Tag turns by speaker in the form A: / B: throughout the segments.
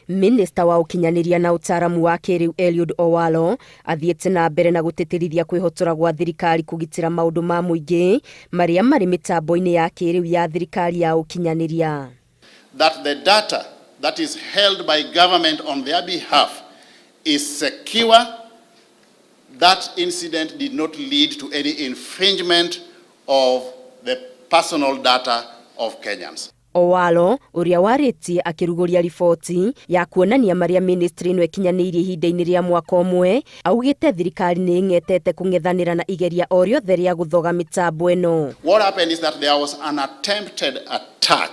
A: Minista wa ũkinyanĩria na ũtaaramu wa kĩrĩu Eliud Owalo athiĩte na mbere na gũtĩtĩrithia kwĩhotora gwa thirikari kũgitĩra maũndũ ma mũingĩ marĩa marĩ mĩtambo-inĩ ya kĩrĩu ya thirikari ya ũkinyanĩria.
B: That the data that is held by government on their behalf is secure. That incident did not lead to any infringement of the personal data of Kenyans.
A: Owalo ũrĩa warĩtie akĩrugũria riboti ya kuonania marĩa ministry ĩno ĩkinyanĩirie ihinda-inĩ rĩa mwaka ũmwe, augĩte thirikari nĩ ĩng'etete kũng'ethanĩra na igeria o rĩothe rĩa gũthoga mĩtambo ĩno.
B: What happened is that there was an attempted attack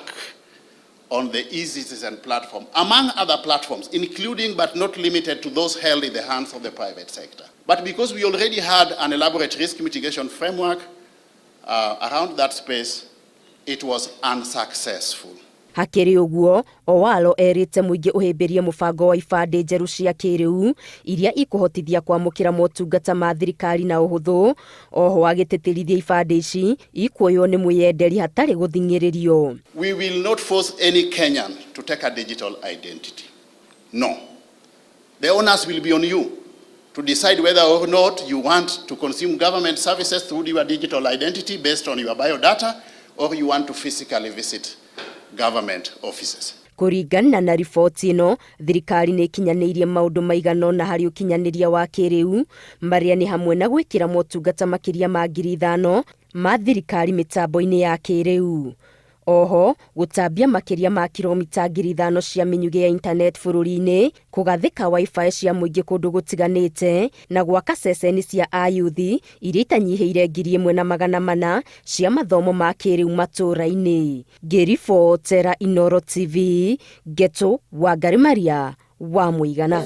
B: on the eCitizen platform, among other platforms, including but not limited to those held in the hands of the private sector. But because we already had an elaborate risk mitigation framework around that space, it was unsuccessful.
A: Hakĩrĩ ũguo, Owalo erĩte mũingĩ ũhĩmbĩrie mũbango wa ibandĩ njerũ cia kĩrĩu iria ikũhotithia kwamũkĩra motungata ma thirikari na ũhũthũ. Oho agĩtĩtĩrithia ibandĩ ici ikuoywo nĩ mwĩyenderi hatarĩ gũthing'ĩrĩrio.
B: We will not force any Kenyan to take a digital identity. No. The onus will be on you to decide whether or not you want to consume government services through your digital identity based on your biodata, or you want to physically visit government offices.
A: Kũringana na riboti ĩno, thirikari nĩ ĩkinyanĩirie maũndũ maigana ũna harĩ ũkinyanĩria wa kĩrĩu, marĩa nĩ hamwe na gwĩkĩra motungata makĩria ma 5,000 ma thirikari mĩtambo-inĩ ya kĩrĩu. Oho gũtambia makĩria ma kilomita 5,000 cia mĩnyugĩ ya internet bũrũri-inĩ, kũgathĩka WiFi cia mũingĩ kũndũ gũtiganĩte, na gwaka ceceni cia ayuthi iria itanyihĩire 1,400 cia mathomo ma kĩrĩu matũũra-inĩ. Ngĩribotera Inooro TV, Ngeto Wangari Maria wa Mũigana.